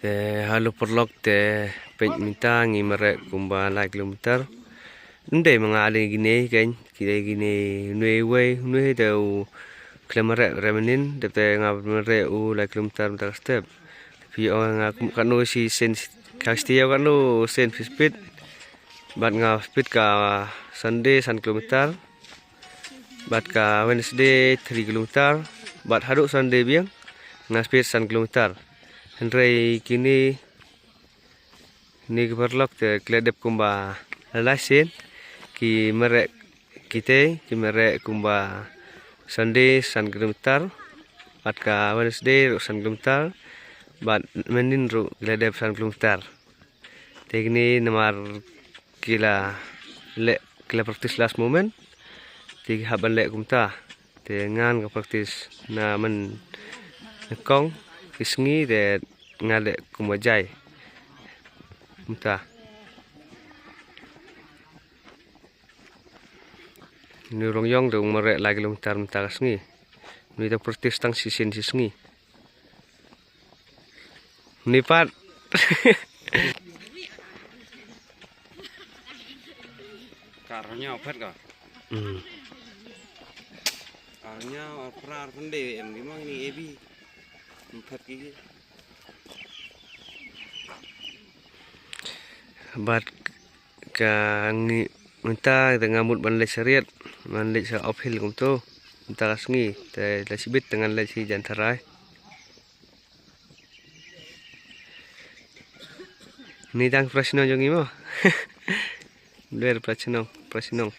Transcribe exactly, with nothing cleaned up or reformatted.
Te halo paralok, te peit mynta ngi mareh kumba lai kilometer. Ym dei ma nga lei kine, kein ki dei kine, une uwei, une te u khlem mareh re mynnin, te te nga mareh u lai kilometer mynta ka step. Te phi ong nga kum katno shi sien, ka sti ïa katno sien phi speed. Bad nga speed ka Sunday san kilometer. Bad ka Wednesday three kilometer. Bad haduh Sunday biang nga speed san kilometer. Hynrei kine, kine ki paralok te ki la dep kumba lai sien, ki mareh, kitei ki mareh kumba Sunday san kilometer. Bad ka Wednesday ruh san kilometer. Bad mynnin ruh ki la dep san kilometer. Te kine namar ki la leh, ki la practice last moment. Te ki hap ban leh kumta. Te ngan ka practice na mynnyngkong ki sngi, te nga leh kumba jai. Kumta. Une u Rong Ïong te u mareh lai kilometer mynta ka sngi. Une te practice tang shisien shi sngi. Une pat. Ka ar hynñiew phet ka. Hmm. Ar hynñiew, ar phra, ar khyndai em ki ma kine A B. Em phet ki. Bad ka ngi mynta te nga mut ban leit sha riat, ban leit sha uphill kumto. Mynta ka sngi te la shibit te ngan leit shi jan tharai. Ni dang pra shnong jong ngi mo. Ler pra shnong, pra shnong.